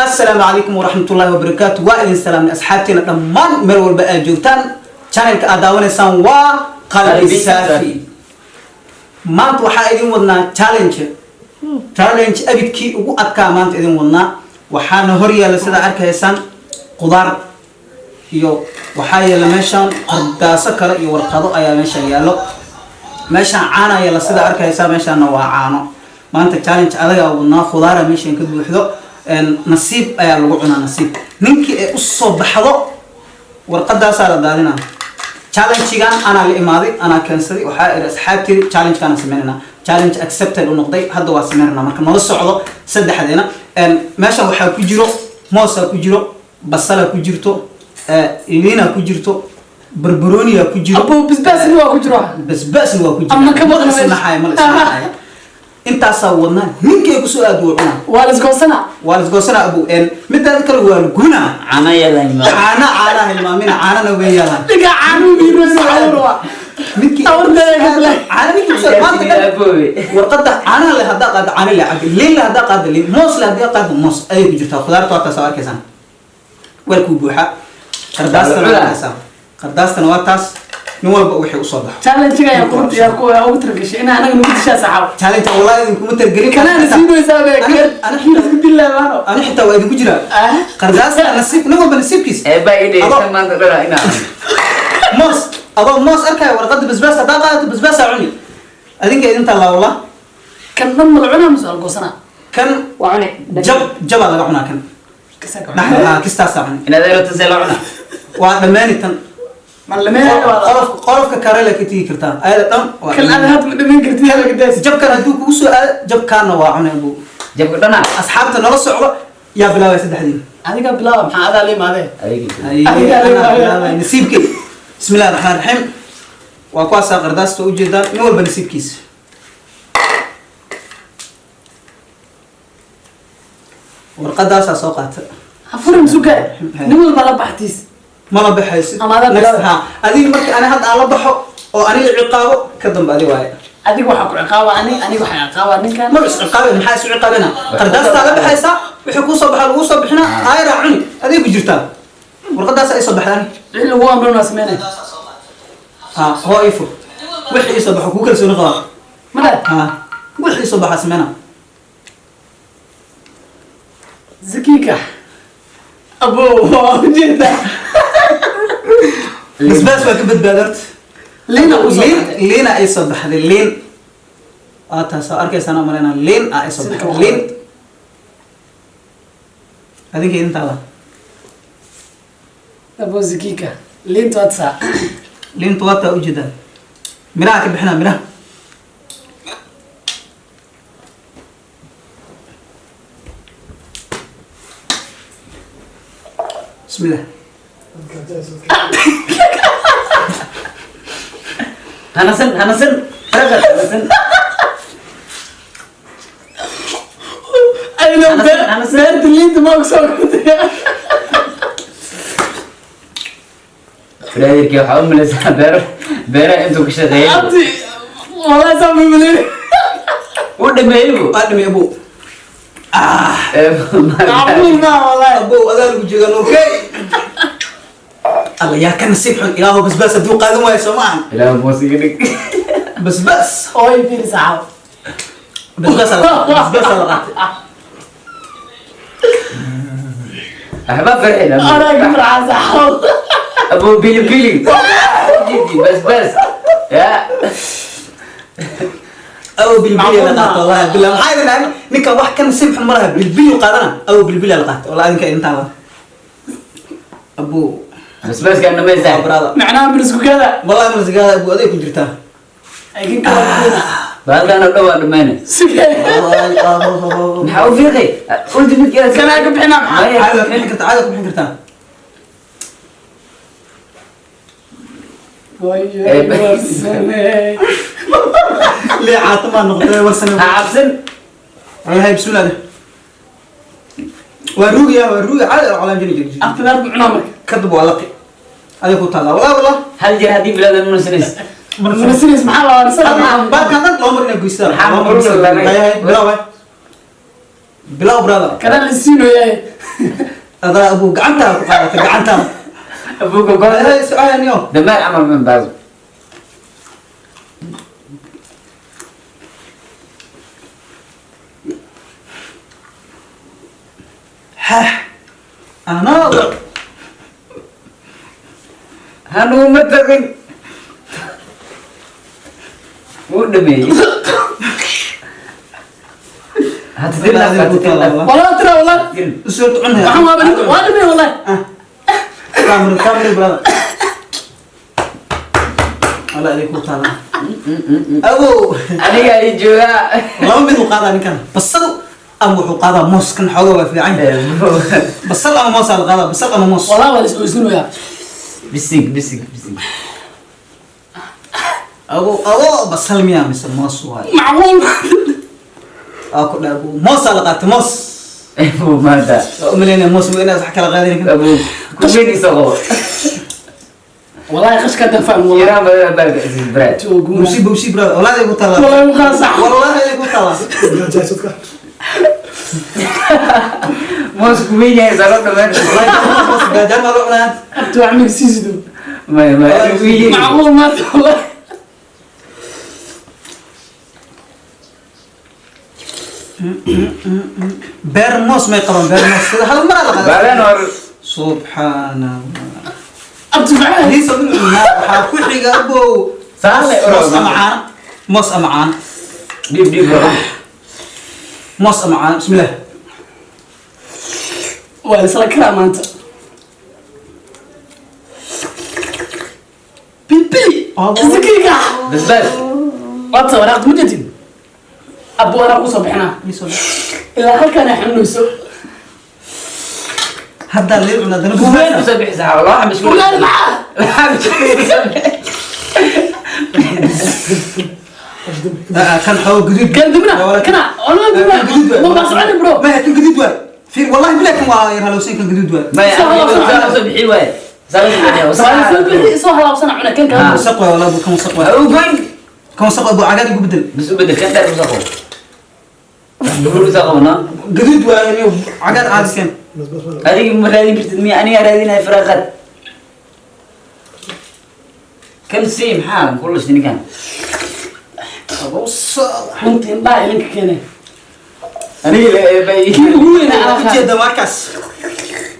Asalaamu calaykum waraxmatullaahi wabarakaatu. Waa idin salaamnay, asxaabteena dhammaan meel walba aad joogtaan. Channelka aad daawanaysaan waa Qalbi Qalbi Saafi. Saafi. Maanta waxaa idin wadnaa challenge, challenge abidkii ugu adkaa maanta idin wadnaa. Waxaana hor yaalla, sidaa arkaysaan, qudaar iyo waxaa yaalla meeshaan qardaaso kale iyo warqado ayaa meeshaan yaallo. Meeshaan caana yaalla, sidaa arkaysaa, meeshaana waa caano. Maanta challenge adagaa wadnaa, khudaara meeshaan ka buuxdo. Nasiib ayaa lagu cunaa. Nasiib ninkii ay usoo baxdo warqadaasaa la daadinaa. Challengegan anaa la imaaday, anaa keensaday. Waxaa iri asxaabteedi challengekaana sameynayna. Challenge accepted u noqday, hadda waa sameynayna. Marka nala socdo saddexdeena. Meeshan waxaa ku jiro moosaa ku jiro, basalaa ku jirto, liinaa ku jirto, barbarooniyaa ku jiro. Abo, basbaasna waa ku jiro. Basbaasna waa ku jira. Ama ka maqna Ma isnaxayo, ma la isnaxayo. Intaasaa wadnaa, ninkay kusoo aad wuu cunaa. Waa la isgoosana. Waa la isgoosanaa, abu. Midaada kale waa la gunaa. Caano yaalaan. Caana, caanaha hilmaamina, caanana way yaalaan. Ninka caanuhu biiraysa cawr. Ninkii Awardeeda ka bilaa. Caana ninkii kusoo maanta dhan warqadda caanaha le haddaa qaado, caano le cabi, liin le haddaa qaado liin, moos le haddaa qaado moos ayay ku jirtaa. Khudaarta waa taas oo arkaysaan, weelkuu buuxa. Qardaastana waa arkaysaa, qardaastana waa taas. Nin walba wixii usoo baxo. Challenge-ga ayaa ku yaa ku ugu talagashay in anaga nagu dishaa, saxaab. Challenge wallahi idinkuma targelin. Kanaana siinaysaa be. Ana isku dilaamaano. Ani xitaa waa idinku jiraa qardaasta. Nasiib, nin walba nasiibkiis. Eebaa ii dhegeysan maanta dhana inaa Moos, adoo moos arkaya warqadda basbaas haddaa qaadato, basbaasaa cuni. Adinka idin tallaa wallah. Kan dhan ma la cunaa mise waa la goosanaa? Kan Waa cune. Jab jabaa laga cunaa kan. Kasaa ka cunaa. Dhaxda haa, kistaasaa cuni. Inaad erota see la cuna. Waa dhammaani tan. Ma la dhameeyo waa la- Qolofka kare la ka tigi kartaa, ayada dhan waa Kan dhammaani. ada hadda ma dhameyn kartid, hada gadaas. Jabkan hadduu kugu soo aado, jabkaana waa cunay, buu. Jabka dhana. Asxaabta nala socdo, yaa bilaabay saddexdiin? Adiga bilaaba, maxaa adaa la imaadee? Adiga. Ay, anaa bilaabay nasiibkay. Bismi illahi raxmaan raxiim. Waa kuwaasaa qardaasta ujeedaan, nin walba nasiibkiisa. Warqadaasaa soo qaata. Hafurin suka, nin walba la baxtiis. Ma la baxaysid. Ama adaa Next, bilaabay. Ha, adiga marka ani hadda aan la baxo oo aniga ciqaabo, ka dambe adi waaye. Adiga waxaa ku ciqaaba ani, aniga waxaa ciqaaba ninkan. Ma is ciqaabe, maxaa isu ciqaabina? Qardaastaa la baxaysaa, wixii kuu soo baxa laguu soo bixinaa, aayaraa cuni, adiga ku jirtaa. Warqadaas ay soo baxdaan. Wixii lagu amrin waa sameynay. Ha, hoo ii fur. Wixii ii soo baxo kuu kalsooni qabaa. Ma dha Ha, wixii ii soo baxa sameyna. Zakika, abo, waa ujeedaa. Basbaas waa ka badbaada horta. Liina ku soo liin baxday. Liina ay soo baxday, liin waa taas oo arkaysaan oo malaynaa. Liin aa ay soo Sida baxday kale. Liin adinka idintaada. Abo Zakika, liinta waa tasaa. Liintu waa taa, ujeedaa, miraha ka bixinaa, miraha. Bismillah. Hanasan, hanasan, ragad hanasan. Ayno. Anas- Beerta liinta ma og soo kortay. Brotherkii waxaa u malaysaa beero beeraha intuu ka shaqeeyay. Abti, wallahi saa ma maleyni. Uu dhameeyey bu. Waa dhimay, abu. Macquul ma wallahi. Abow, adaa lagu jeedaa nuurkey. Alla, yaa ka nasiib xun? Ilaahow, basbaas hadduu qaadan waayo, soo maahan? Ilaah moos iga dhig. Basbaas. Ooy, fiiri saxaab. Basbaas basbaas la qaatay. Waxba farxin. Anaa ka farxaa, saxaab. Abu bili bili jidi bas bas ya. Awow, bilbili la qaatay, wallahi billah. Maxaa idin dhahay? Ninkan wax ka nasiib xun ma laha, bilbili qaadana. Awow, bilbili la qaatay, wallahi. Idinka idintaada, abu. Basbaskaan dhamaysaa. Waa brother. Macnaha mirisku kada. Wallahi marsigaada, abu, aday ku jirtaa. Ay kan kala kuuna. Bahalkan oo dhan waa dhamayna. Suge. Maxaa u fiiqay ultimate? Kanaa ka bixinaa maxaa? Caada ku bixin kartaa, caada ku bixin kartaa. Wayo, warsame. Lee caatamaa noqotay, warsane. Ha cabsan. Wallahi, bismillah dheh. Waa ruugiya, waa ruugi, caada calaan jiri jiri jiri. After that cunaa marka. Kadib waa laqi, aday ku taallaa, wallah wallah. Hal jeer haddii bilaada munasanaysa. Munasiniis maxaa la warsanaa? Baalkan dhan loo mar inaa goystaan. Maxaa Loo mar kulul inaa lanay? goystaan. Bilaw waay, bilaw brother. Kanaa la siinoyahay. Adaa abuu gacantaa ku qaadatay gacantaa. Abuuga gool. Su-aalan yo. Damaar camal min baas. Hah, anaa Hanuuma tagin. Wuu dhameeyey. Hatitirnaaf, hatitirnaaf. Wallah tira wallah. Usoo cunaya. Waxaan waaba waa dhamay wallah. Kamri kamri brother. Wala idinku taala. Abow. Aniga ay joogaa. Laba mid uu qaadaa ninkan. Basal ama wuxuu qaadaa moos, kan xoogaa waa fiican yahay. Basal ama moos aa la qaadaa, basal ama moos. Wallah waa la is oysinooyaa. Bisig, bisig, bisig. Abow, abow, basal miyaa mise moos waay? Macquul. Aa ku dhaa abow. Moos aa la qaatay, moos. Abuu maanta. Waa u malaynaya moos ma inaad wax kala qaadan ninkan. Abuu kuweyn isaqo. Wallahi qashka dafan wallah. Yaraan badan baa gacsiis brad. Bowsi, bowsi brother. Wallahi idinku taala. Wallahi muqaa sax. Wallahi idinku taala. Moos kuweyn yahay salo dhammaan. Wallahi moos gaajaan maa loo cunaa. Abtu wax migsiisido. May may adigu yiri. Macquul maanta wallah. Beer moos may qaban, beer moos sida hal mar aa la qaadaa. Balan or. Subxaan Allah. Abtu maxaa? Liisa min cunaa waxaa ku xiga abow. Saale moos ama caano, moos ama caano. Dhiib dhiib raqam. Moos ama caano, bismillah. Waa la isla karaa maanta. Bilbili. Zakiga. Basbaas. Waata waraaqda ma jeedin. Abbu waraaq usoo bixinaa. Ilaa halkaan ay xanuunayso. Haddaa lii cunaa dana. Kuweyn usoo bixi saxaaba. Laba xabis. Ogaal maxaa? Laba xabis usoo bixi. Kan xoo guduud. Kan dimna. Kana. Olma dimna. Guduud waay. Ma baa soconi bro. Ma kan guduud waay. Fiir wallahi bilahi kan waa yar halowsan, kan guduud waay. May adiga usoo bixi waay. Salo soo bixi. Waa la soo bixi soo halaabsana cuna kan kale. Wasaq waay wallahi, kan wasaq waay. Abuu goyn. Kan wasaq waay buu, cagaar igu bedel. Bas u bedel kan dheer usoo qabo. Dhuxul usoo qabo no. Guduud waay niyo, cagaar caadisan. Adiga ma raadin kartid miya? Aniga raadinaya firaaqad. Kan sii maxaa kulus ninkan? Runtii indhaha ilinka keenay. Aniga la bay. Kii ugu weynaa Waxaa alaabta. ujeeda markaas.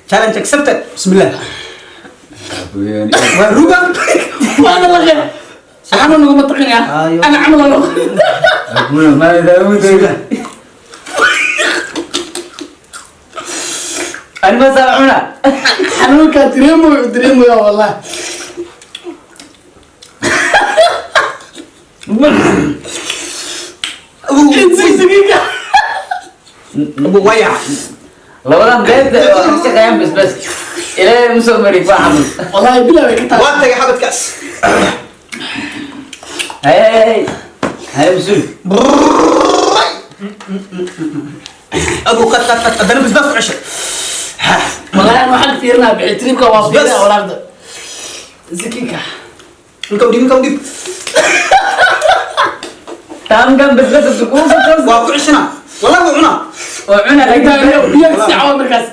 Challenge accepted. Bismillah. Waa ruba. Waana la qeex. Xanuun naguma taqinaya. Ayo. Ana camal loo. Ma daawud. Ani ma saa cuna. Xanuunkaa dareemayo dareemayo wallah. Zakiga. Abu wayac. Labadan beenta waa ka shaqeeyaan basbaas. Ilaahay musoo mari ku xamul. Wallahi bilaa way ka tahay. Waa tagay xabadkaas. Hay hay hay musul. Abu qad qad qad haddana basbaas ku ceshay. Wallahi ana waxaan fiirinaa bixi tripka waa fiirinaa walaaqda. Zakiga. Ninka u dhib, ninka u dhib. Taamkan basbaas ku soo Waa ku ceshanaa. Wallahi waa cunaa. oo cuna Intaa laakiin biyo si cawa markaas.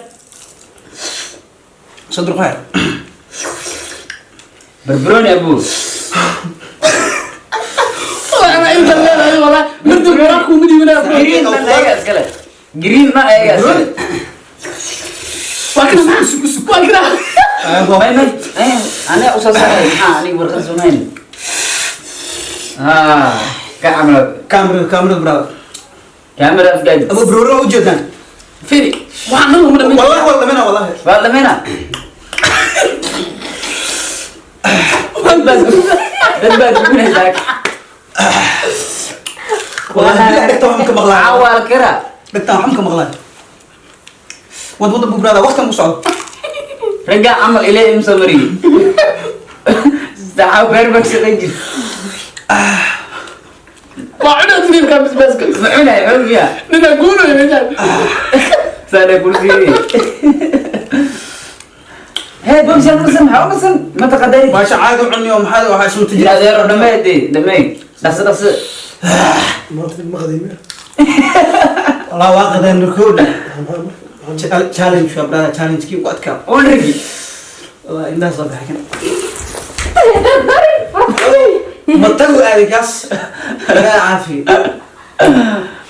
Sadr ku xir. Barbarooni abu. Wallahi ana inta leedahay wallahi mirdu waraaq kuma dhiibinaa. Green ma ayaga iskale. Green ma ayaga iskale. Waa kana waa kana. May may aniga usoo saaray maxaa aniga warqad samayn. Ah, ka camal. Camera camera brother. Camera afgaad. Abu barbarooni waa ujeedaan. Fiiri waxaan dhan uma dhamin. Wallahi waa dhamina wallahi. Waa dhamina. Dad baad gubanaysaa. Wallahi bilahi dhegta waxaan ka maqlaa. Cawaal kara. Dhegta waxaan ka maqlaa. Wad wad abu brother, waqtan u socdo. Ragga camal ilaahay ima soo mariyey. Saxaab beer baa ka shaqayn jirtay. Waa cunaa tripka basbaaska. Ma cunay xoog miya? Nina guunayo meeshaan. Saana kursiiyey. Hee, bamsi unasan maxaa unasan? Ma taqadari. Maasha caadi u cuniyo maxaa waxaa isu Jir tijira. adeero dhamee dee dhamee. Dhaqso dhaqso. Wallahi waa qadeen nurkooda. Challenge waa brother, challenge kii ugu adkaa. Ulrigi. Waa indhaha soo baxay kan. Ma tagu aaday kaas. Ilaahay caafiyo.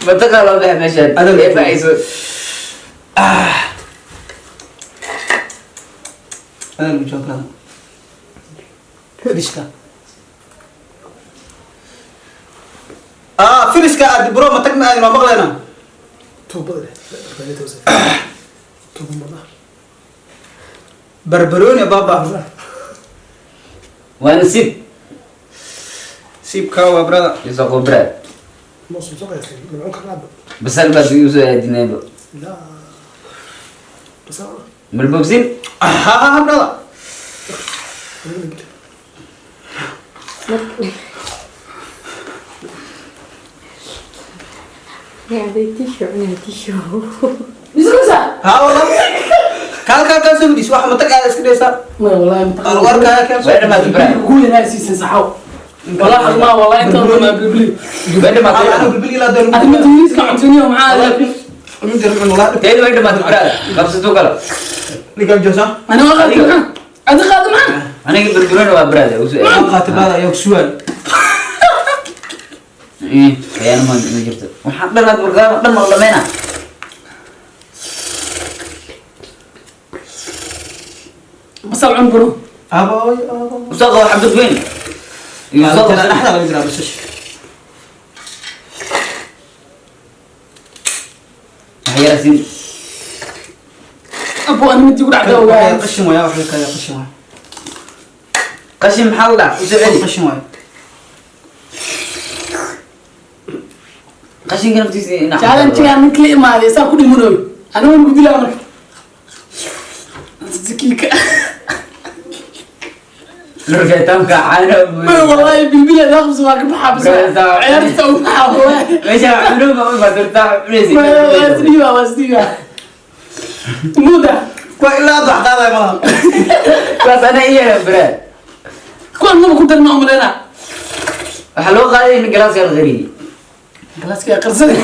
Mataqa loo baxay meeshaan. Adag. Ee baxayso. Adaa lagu jooga brother. Finish-ka. Ah, finish-ka aad bro ma tag ma aadin waa maqlaynaa. Tuubada leh barbarooni tawsa tuubada. Barbarooni baba. Waa nasiib. Siibka waa brother. Isoo qabo brad. Ma soo soo nimco ka qaado. Basal baad igu soo aadinayba. La bas. Malbogsin. Ha ha ha brother. Yani tissue cunaa tissue. Miskusa. Ha wallah. Kaal kaal kaal soo fadhiis waxa ma tag aad iska dhaysaa. Ma wallahi mataqa. Aan warkaaga keen. Way dhamaatay brad. Ugu yanaa siisan saxaw. Wallahi xaq ma wallahi inta ma bilbili. Way dhamaatay. Ana bilbil ilaa doon. Adiga ingiriiska cuntuniyo maxaa? Mid yar cun wallah. Teed way dhamaatay brad. Qabsato kala. Ninkaan joosa. Ana waa qaadi maxaa? Adiga qaadi maxaa? Aniga barbarooni waa brad. Ugu soo aadin. Qaati baada ayaa ku suwaal. Eh, khiyaano ma jirto. Waxaan dhan aad warqadaha dhan ma dhameyna. Basal cun bro. Aboy aboy. Usoo qabo xabad weyn. Iyo soo Dhexda qabso. laga jiraa basasha. Wax yara siin. Abu ana mid igu dhacday ogaa. Qashin waaya waxa ka qashin waaya. Qashin maxaa la dhahaa? Usoo celi. Qashin waaya. Qashinka naftiisa ina. Challenge-ga ninka la imaaday saa ku dhimanayo. Aniga waan ku dilaa marka. Zakiika. Lurfeetaanka caano. Ma wallahi bilbil aad qabso waa ka baxaa bas. Ciyaarta u baxaa wallahi. Meesha cunuga ma badirtaa cunaysa. Ma waa isdhiiba waa isdhiiba. Muda. Kuwa ilaa aad wax qaadaya malaha. Kuwaas ana ii yeera brad. Kuwan maba ku darna umaleynaa. Waxaa loo qaaday in galaaska la qariyay. Galaaska yaa qarsaday.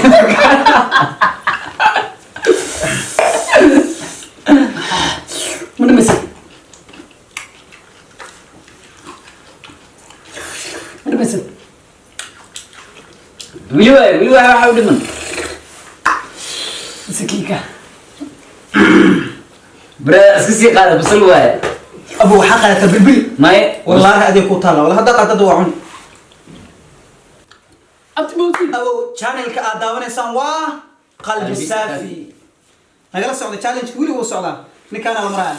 Ma dhamaysid? Ma dhamaysid? Wili waay, wili waay waxa u dhiman. Zakiika. Brad iska sii qaada basal waaye. Abu waxaa qaadataa bilbil. Maye. Wallaahi adiga ku taalla. Wallah haddaa qaadada waa cun. Abti bowsi. Abow channelka aad daawanaysaan waa Qalbi Qalbi Saafi. Saafi. Nagala socda challenge weli wuu socdaa. Ninkaana la maraya.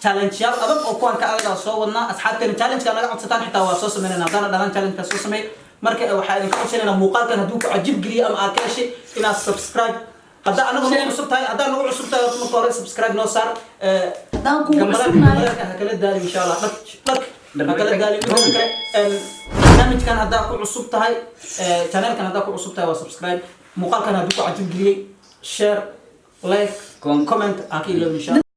Challenge-yaal adag oo kuwan ka adag aan soo wadnaa. Asxaabteena challenge-ka naga codsataan xitaa waa soo sameynayna. Haddaana dhalan challenge-ka soo sameey. Marka waxaa idinka codsanaynaa muuqaalkan hadduu ku cajib geliyo ama aad ka heshay inaad subscribe haddaa anagu nagu cusub tahay haddaa nagu cusub tahay horta marka hore subscribe noo saar. Haddaan kugu gambalaalka cusubnahay. gambalaalka ha kala daalin insha Allah dhag dhag ha kala daalin. Midda kale barnaamijkan haddaa ku cusub tahay, channelkan haddaa ku cusub tahay waa subscribe, muuqaalkan hadduu ku cajib geliyey share, like, comment ha ka iloobin insha Allah.